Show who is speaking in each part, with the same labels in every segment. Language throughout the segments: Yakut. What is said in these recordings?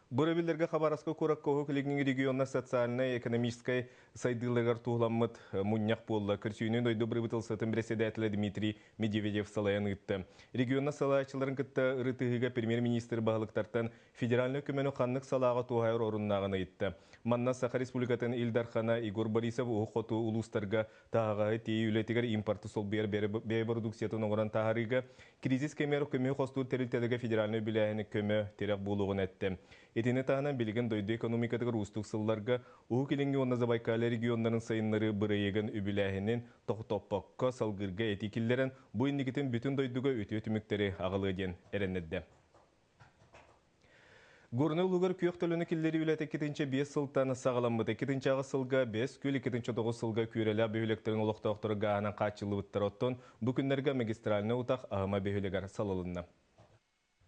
Speaker 1: Бу өрөбүллэргэ Хабаровскай куоракка Уһук Илиҥҥи регионнар социальнай-экономическай сайдыыларыгар туһуламмыт мунньах буолла. Көрсүһүүнү дойду бырабыыталыстыбатын бэрэссэдээтэлэ Дмитрий Медведев салайан ыытта. Регионнар салайааччыларын кытта ырытыһыыга премьер-министр баһылыктартан федеральнай көмөнү ханнык салааҕа туһаайар оруннааҕын ыйытта. Манна Саха Республикатын Ил Дархана Егор Борисов Уһук Хоту улуустарга таһаҕаһы тиэйии үлэтигэр импорты солбуйар бэйэ бородууксуйатын оҥорон таһаарыыга кризис кэмигэр көмүһү хостуур тэрилтэлэргэ федеральнай үбүлээһини көмө, тирэх буолуоҕун эттэ. Итини таһынан билигин дойду экономикатыгар уустук сылларга Уһук Илиҥҥи уонна Забайкалье регионнарын сайыннарыы бырайыагын үбүлээһинин тохтоппокко салгыырга этии киллэрэн, бу инникитин бүтүн дойдуга үтүө түмүктэри аҕалыа диэн эрэннэрдэ. Горнай улуугар күөх төлөнү киллэрии үлэтэ 2005 сылтан саҕаламмыта. 2008 сылга Бэс Күөл, 2009 сылга Күөрэлээх бөһүөлэктэрин олохтоохторо гааһынан хааччыллыбыттар. Оттон бу күннэргэ магистральнай утах Аһыма бөһүөлэгэр салалынна.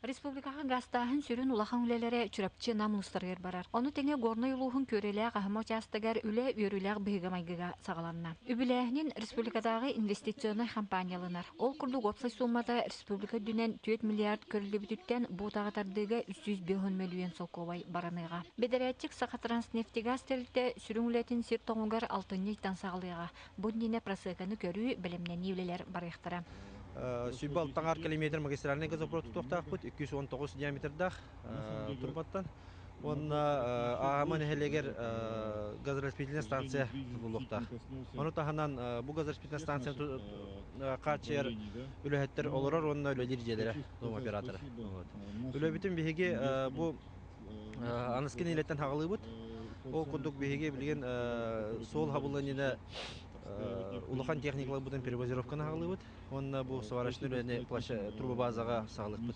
Speaker 2: Республикаҕа гаастааһын сүрүн улахан үлэлэрэ Чурапчы Нам улуустарыгар барар. Ону тэҥэ Горнай улууһун Күөрэлээх Аһыма учаастагар үлэ үөрүүлээх быһыыга-майгыга саҕаланна. Үбүлээһинин республикатааҕы инвестиционнай хампаанньаланар. Ол курдук уопсай суумата республика үрдүнэн 4 миллиард көрүллүбүтүттэн бу утаҕы тардыыга 350 мөлүйүөн солкуобай бараныаҕа. Бэдэрээтчик Сахатранснефтегаз тэрилтэ сүрүн үлэтин сир тоҥугар алтынньы ыйтан саҕалыаҕа. Бу иннинэ просеканы көрүү, бэлэмнэнии үлэлэр барыахтара.
Speaker 3: 106 километр магистральный газопровод тутуохтаахпыт, 219 диаметрдаах турбаттан. Уонна Аама нэһилиэгэр газораспределительная станция тутуллуохтаах. Ону таһынан бу газораспределительная станция хааччыйар үлэһиттэр олорор уонна үлэлиир дьиэлэрэ дом оператора. Үлэбитин биһиги бу аныскы нэһилиэктэн хаҕалыыбыт. Ол курдук биһиги билигин суол хабылланина улахан техникаларбытын перебазировканы хаҕалыыбыт уонна бу сварочный үлэни трубобазаҕа саҕалыахпыт.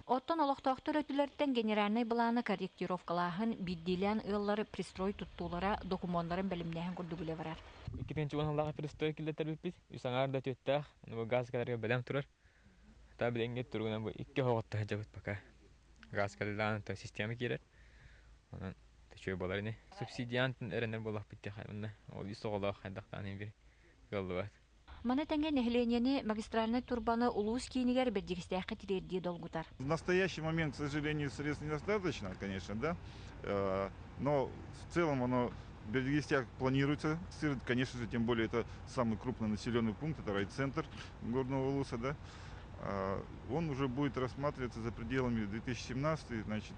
Speaker 2: Оттон олохтоохтор өттүлэриттэн генеральнай былааны корректировкалааһын, биирдиилээн ыаллары пристрой туттуулара, докумуоннарын бэлэмнээһин курдук үлэ барар.
Speaker 4: 2 сыллаах пристрой киллэртэрбиппит. Үс аҥаар да түөттээх, газ кэлэргэ бэлэм турар. Та билиҥҥи туругунан бу икки оһоҕотто сылдьабыт пока. Газ кэллэҕин система киирэр. Онон үчүгэй буолар ини. Субсидиантын эрэнэр буоллахпыт диэхэ онно ол үс оҕолоох хайдахтаан иһин бир кыаллыбат.
Speaker 2: Маны тэҥэ нэһилиэнньэни магистральнай турбаны улуус киинигэр Бэрдьигэстээххэ тириэрдии долгутар.
Speaker 5: В настоящий момент, к сожалению, средств недостаточно, конечно, да, но в целом оно в Бердигестях планируется, конечно же, тем более это самый крупный населенный пункт, это райцентр Горного Улуса, да, он уже будет рассматриваться за пределами 2017, значит,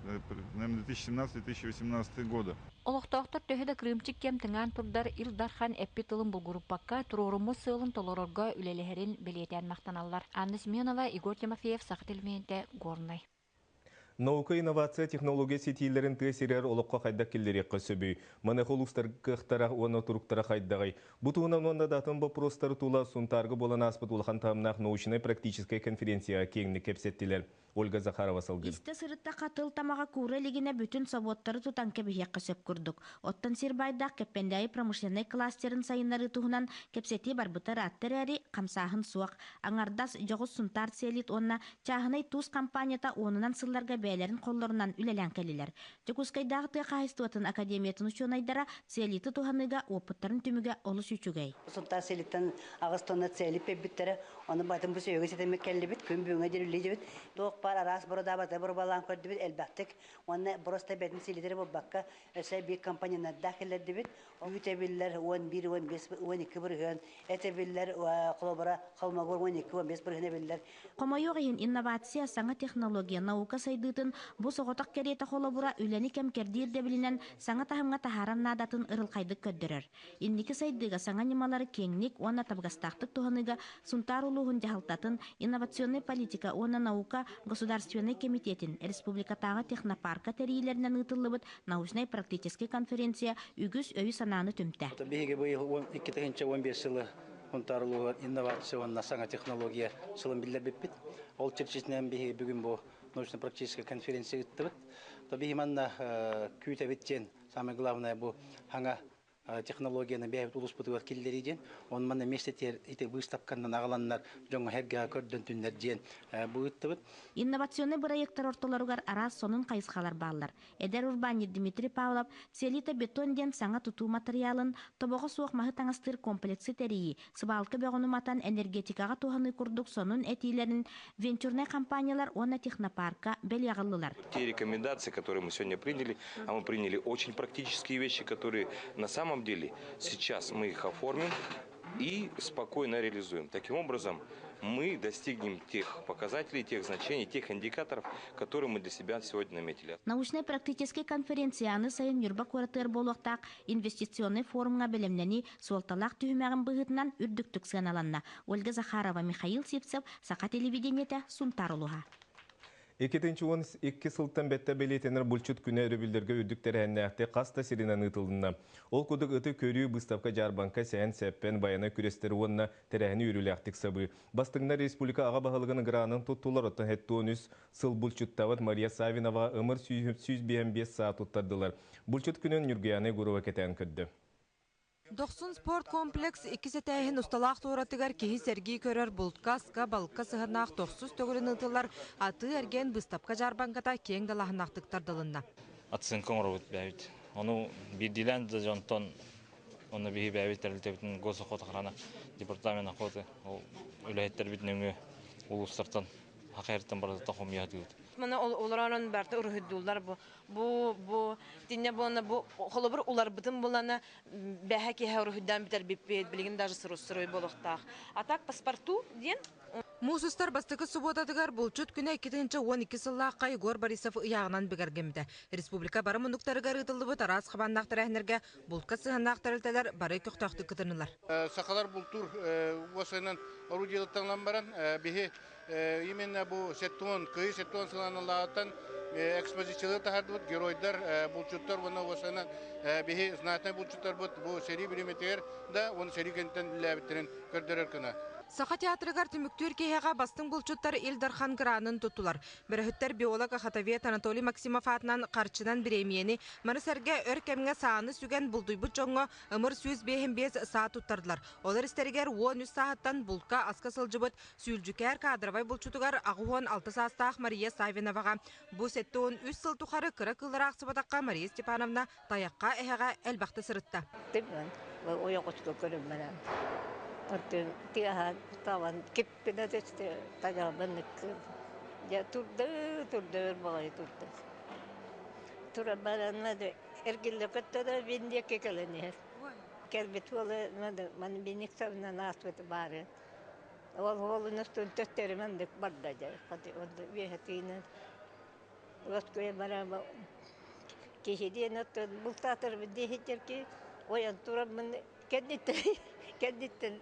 Speaker 5: наверное, 2017-2018 года.
Speaker 2: Олохтоохтор төһө да кырыымчык кэм тыҥаан турдар Ил Дархан эппит тылын булгуруппакка туруоруммут сыалын толорорго үлэлэһэрин бэлиэтээн махтаналлар. Анна Семенова, Егор Тимофеев, Саха телевидениетэ, Горнай.
Speaker 1: Наука, инновация, технология ситиилэрин тыа сиригэр олоххо хайдах киллэриэххэ сөбүй? Маныаха улуустар кыахтара уонна туруктара хайдаҕый? Бу туһунан уонна да атын боппуруостары тула Сунтаарга буолан ааспыт улахан таһымнаах научнай-практическай конференцияҕа киэҥник кэпсэттилэр. Ольга Захарова салгын.
Speaker 6: Истэ сырыттахха тыл тамаҕа куура илигинэ бүтүн собуоттары тутан кэбиһиэххэ сөп курдук. Оттон сир баайдаах Кэппэндээйи промышленнай кластерын сайыннарыы туһунан кэпсэтии барбыта ыраатта эрээри, хамсааһын суох. Аҥардас дьоҕус Сунтаар Целит уонна чааһынай туус компанията уонунан сылларга бэйэлэрин холлорунан үлэлээн кэллилэр. Дьокуускайдааҕы тыа хаһаайыстыбатын академиятын учуонайдара целиты туһаныыга уопуттарын түмүгэ олус үчүгэй.
Speaker 7: Сунтаар селиттэн 8 тонна целит биэрбиттэрэ. Ону батын бу сөйгө ситэммит кэллибит, күн бүгүҥҥэ дьириллиибит. Туох баар араас бородабата борубалаан көрдүбүт элбэхтик. Уонна просто бэтин селитере буолбакка, өссө биир компоненттардаах киллэрдибит. Үүт эбиллэр 11, 15, 12%, эт эбиллэр, холобура, холмогор 12, 15% эбиллэр.
Speaker 6: Хомойуох иһин, инновация, саҥа технология, наука сайдыытын бу соҕотох кэриэтэ холобура үлэни кэм кэрдии ирдэбилинэн саҥа таһымҥа таһаарар наадатын ырылхайдык көрдөрөр. Инники сайдыыга саҥа ньымалары киэҥник уонна табыгастаахтык туһаныыга Сунтаар улууһун дьаһалтатын, инновационнай политика уонна наука государственнай кэмитиэтин, республикатааҕы технопарка тэрийиилэринэн ыытыллыбыт научнай-практическай конференция үгүс өйү-санааны түмтэ.
Speaker 8: Биһиги быйыл 2015 сылы Сунтаар улууһугар инновация уонна саҥа технология сылын биллэрбиппит. Ол чэрчитинэн биһиги бүгүн бу научно-практическай конференция ыыттыбыт. То биһи манна күүтэбит диэн самое главное бу саҥа Технологияны бэйэбит улууспутугар киллэрии диэн, он манна миэстэтигэр ити быыстапканан аҕаланнар дьоҥҥо сэргэҕэ көрдөнтүннэр диэн бу ыыттыбыт.
Speaker 6: Инновационнай бырайыактар ортолоругар араас сонун хайысхалар бааллар. Эдэр урбаанньыт Дмитрий Павлов Целита бетон диэн саҥа тутуу матырыйаалын, тобоҕо суох маһы таҥастыыр комплексы тэрийии, сыбаалка бөҕүн уматан энергетикаҕа туһаныы курдук сонун этиилэрин венчурнай компаниялар уонна технопарка бэлиэ аҕаллылар.
Speaker 9: Те рекомендации, которые мы сегодня приняли, а мы приняли очень практические вещи, которые на самом деле сейчас мы их оформим и спокойно реализуем. Таким образом, мы достигнем тех показателей, тех значений, тех индикаторов, которые мы для себя сегодня наметили.
Speaker 6: Научнай-практическай конференцияны сайын Ньурба куоратыгар буолуохтаах инвестиционнай форумҥа бэлэмнэнии суолталаах түһүмэҕин быһыытынан үрдүктүк сыаналанна. Ольга Захарова, Михаил Сивцев, Саха телевидениетэ, Сунтаар улууһа.
Speaker 1: 2012 сылтан бэттэ бэлиэтэнэр булчут күнэ өрөбүллэргэ үрдүк тэрээһиннээхтик хас да сиринэн ыытылынна. Ол курдук ыты көрүү, быыстапка дьаарбаҥка, сэһэн-сэппэн, байанай күрэстэр уонна тэрээһини үөрүүлээхтик сабыы. Бастыҥнар республика аҕа баһылыгын гранын туттулар, оттон 73 сыл булчуттаабыт Мария Савинова ымыр 155 саа туттардылар. Булчут күнүн Ньургуяна Егорова кэтээн көрдө.
Speaker 10: Дохсун спорт комплекс иккис этээһин усталаах туоратыгар киһи сэргии көрөр бултка, аска, балыкка сыһыаннаах тохсус төгүлүн ыытыллар атыы-эргиэн быыстапка-дьаарбаҥката киэҥ далааһыннаахтык тардылынна.
Speaker 11: Оценка оҥоробут бэйэбит. Ону биирдиилээн да дьонтон онно биһи бэйэбит тэрилтэбитин госохотохрана департамент охоты ол үлэһиттэрбит нөҥүө улуустартан хахайартан барытыттан хомуйа сатыыбыт.
Speaker 12: Маны олорон барыта уруһуйдууллар бу бу бу тинне буолна бу холобур уларбытын булана бэһэ киһи уруһуйдаан бүтэрбиппит билигин даже сырой буолуохтаах. А так паспорту диэн
Speaker 10: Муус устар бастакы субуотатыгар булчут күнэ 2012 сыллаахха Егор Борисов ыйааҕынан бигэргэммитэ. Республика бары муннуктарыгар ыытыллыбыт араас хабааннаах тэрээһиннэргэ бултка сыһыаннаах тэрилтэлэр бары көхтөөхтүк кытыннылар.
Speaker 13: Сахалар бултуур уосайынан орудиелыттан баран биһи именно бу сеттон кыйы сеттон сыланалааттан экспозициялары таһардыбыт геройдар булчуттар уонна уосайынан биһи знатный булчуттарбыт бу сэрии бириметигэр да уонна сэрии кэнниттэн үлэлээбиттэрин көрдөрөр гына.
Speaker 10: Саха театрыгар түмүктүүр киэһэҕэ бастыҥ булчуттар Ил Дархан гранын туттулар. Бөрөһүттэр биолог охотовед Анатолий Максимов аатынан харчынан бириэмийэни, маны сэргэ өр кэмҥэ сааны сүгэн бултуйбут дьоҥҥо ымыр 155 саа туттардылар. Олор истэригэр 13 сааһыттан булка аска сылдьыбыт Сүүлдьүкээр кадровай булчутугар 86 саастаах Мария Савиноваҕа бу 73 сыл тухары кыра кыыллары аахсыбатахха Мария Степановна тайахха эһэҕэ элбэхтэ сырытта.
Speaker 14: Ойоҕоско көрүммэнэн. Оттон тыаһа табан киппинэ түстэ тайаҕынан Дьэ турда турда өр баҕайы турда. Туран баран эргиллэ көттө да мин диэки кэлэн иһэр. Кэлбит уола маны биник сабынан ааспыт баары. Ол уолун устун төттөрү маннык барда дьэ. Үөһэ тыынан Лоскуйа баран киһи диэн оттон бултаатарбын диэһитэр ойон тураммын кэнниттэн кэнниттэн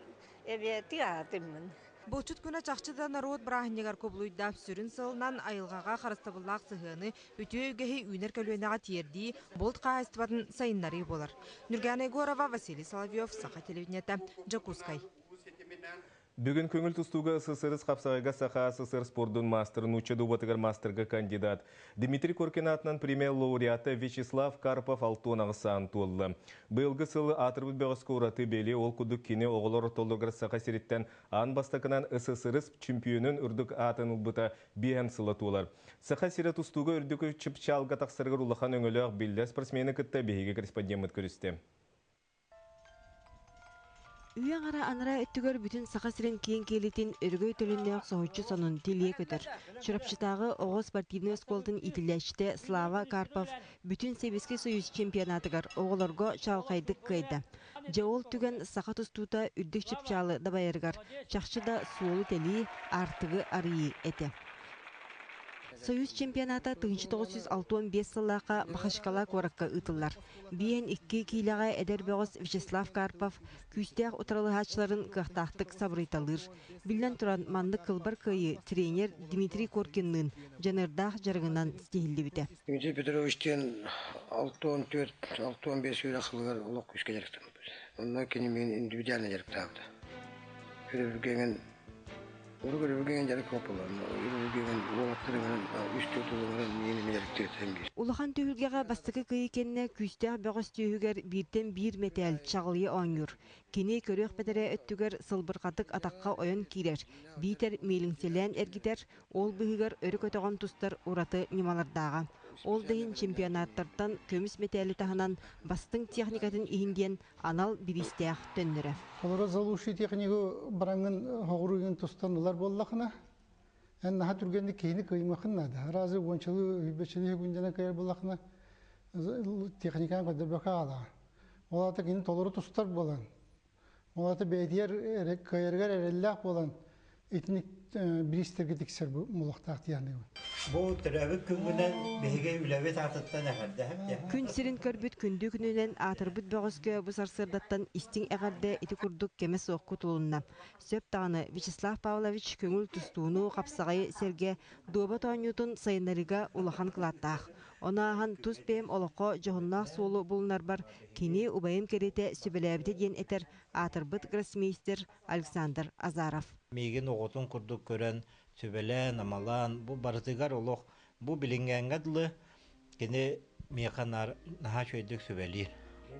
Speaker 14: эбиэ тыаатыммын.
Speaker 10: Булчут күнэ чахчы да норуот бырааһынньыгар кубулуйда. Сүрүн сылынан айылҕаҕа харыстабыллаах сыһыаны, үтүө үгэһи үүнэр көлүөнэҕэ тиэрдии, булт хаһаайыстыбатын сайыннарыы буолар. Нюргана Егорова, Василий Соловьев, Саха телевидениетэ, Дьокуускай.
Speaker 1: Бүгүн көҥүл тустууга СССР хапсаҕайга Саха СССР спордун маастарын нуучча дуобатыгар маастарга кандидат Дмитрий Коркин аатынан премия лауреата Вячеслав Карпов 68 саан туолла. Быйылгы сылы аатырбыт бөҕөскө ураты бэлиэ ол курдук кини оҕолор ортолоругар Саха сириттэн аан бастакынан СССР чемпионун үрдүк аатын ылбыта биэһэн сыла туолар. Саха сирэ тустууга үрдүкү чыпчаалга тахсарыгар улахан өҥөлөөх биллэр спортсмены кытта биһиги корреспондеммыт көрүстэ.
Speaker 15: Үйэ аҥара анараа өттүгэр бүтүн Саха сирин киэҥ киэлитин өрөгөй төлөннөөх соһуччу сонун тилийэ көтөр. Чурапчытааҕы оҕо спортивнай оскуолатын иитиллээччитэ Слава Карпов бүтүн Сэбиэскэй Союз чемпионатыгар оҕолорго чаҕылхайдык кыайда. Дьэ ол түгэн саха тустуута үрдүк чыпчаалы дабайарыгар чахчы да суолу тэлии, аартыгы арыйыы этэ. Союз чемпионата 1965 сыллаахха Махачкала куоракка ыытыллар. Биэн икки киилэҕэ эдэр бөҕөс Вячеслав Карпов күүстээх утарылаһааччыларын кыахтаахтык сабырыйталыыр. Биллэн туран, маннык кылбар кыайыы тренер Дмитрий Коркинныын дьаныардаах дьарыгынан ситиһиллибитэ.
Speaker 16: Дмитрий Петрович диэн 64-65 үөрэх сылыгар олох күүскэ дьарыктаммыт. Онно кини миигин индивидуально дьарыктаабыта. Өрөбүлгэ Урут өрөбүлгэ дьарык суох буолла. Өрөбүлгэ уолаттар Үс төрт уларан миин эмилеріктер бир.
Speaker 15: Улахан түһүлгэҕэ бастакы кыйы кэннэ күүстээх бөҕөс түөһүгэр бииртэн биир мэтээл чаҕылыйа оонньуур. Кини көрүөх бэтэрээ өттүгэр сылбырҕатык атахха ойон киирэр, биитэр миэлиҥсэлээн эргитэр, ол быыһыгар өрө көтөҕөн тустар ураты ньымалардааҕа. Ол да иһин чемпионаттартан көмүс мэтээли таһынан бастыҥ техникатын иһин диэн анал бириистээх төннөрө.
Speaker 17: Олоро за лучшую технику бараҥын хоҕуругун тустан ылар буоллахына, эн наһаа түргэнник киһини кыймахын наада. Разы уончалыы үбэчэлии күндэнэ кыйар буоллахына, техниканы көрдөрбөкө аалаҕа. Ол аата кини толору тустар буолан, ол аата бэйэтигэр кыайарыгар эрэллээх буолан, итинник бириистэргэ тиксэр мулуохтаах диэн
Speaker 18: Бу төрөөбүт күҥҥүнэн биһиги үлэбит аатыттан эҕэрдэһэм.
Speaker 15: Күн сирин көрбүт күндү күнүнэн аатырбыт бөҕөскө бу сарсыардаттан истиҥ эҕэрдэ ити курдук кэмэ суох кутулунна. Сөп даҕаны Вячеслав Павлович көҥүл тустууну, хапсаҕайы сэргэ дуобат оонньуутун сайыннарыыга улахан кылааттаах. Ону ааһан тус бэйэм олоххо дьоһуннаах суолу булунарбар кини убайым кэриэтэ сүбэлээбитэ диэн этэр аатырбыт гроссмейстер Александр Азаров.
Speaker 18: Миигин оҕотун курдук көрөн, сүбэлээн, амалаан, бу барытыгар олох бу билиҥҥээҥҥэ дылы кини миэхэ наһаа үчүгэйдик сүбэлиир.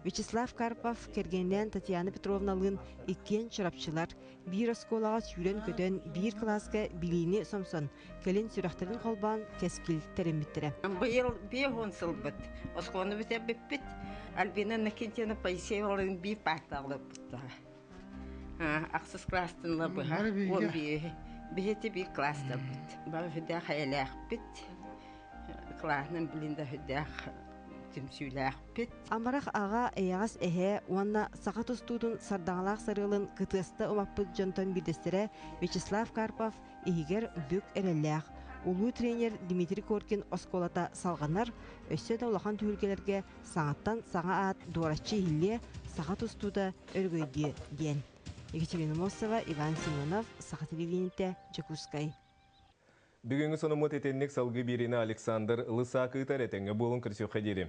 Speaker 15: Вячеслав Карпов кэргэнинээн Татьяна Петровналыын иккиэн чурапчылар, биир оскуолаҕа сүүрэн-көтөн, биир кылааска билиини сомсон, кэлин сүрэхтэрин холбоон кэскил тэриммиттэрэ.
Speaker 19: Быйыл 50 сылбыт оскуоланы бүтэрбиппит. Альбина Иннокентьевна Поисеевалыын биир паартаҕа Ахсыс класстан ыла быһа уон биэһи биһити биир класстарбыт. Бары сүрдээх эйэлээхпит. Класснан билин да сүрдээх түмсүүлээхпит.
Speaker 15: Амарах аҕа, эйэҕэс эһээ уонна саха тустуутун сардаҥалаах сарыалын кытыаста умаппыт дьонтон биирдэстэрэ Вячеслав Карпов иһигэр бүк эрэллээх. Улуу тренер Дмитрий Коркин оскуолата салҕанар, өссө да улахан түһүлгэлэргэ саҥаттан саҥа аат дуораччы иһиллиэ, саха тустуута өрөгөйдүө диэн. Екатерина Мосова, Иван Семенов, Саха телевидениетэ, Дьокуускай.
Speaker 1: Бүгүҥҥү сонуммут итинник салгыы биэриини Александр Лысак ыытар этэҥҥэ буолун көрсүөххэ диэри.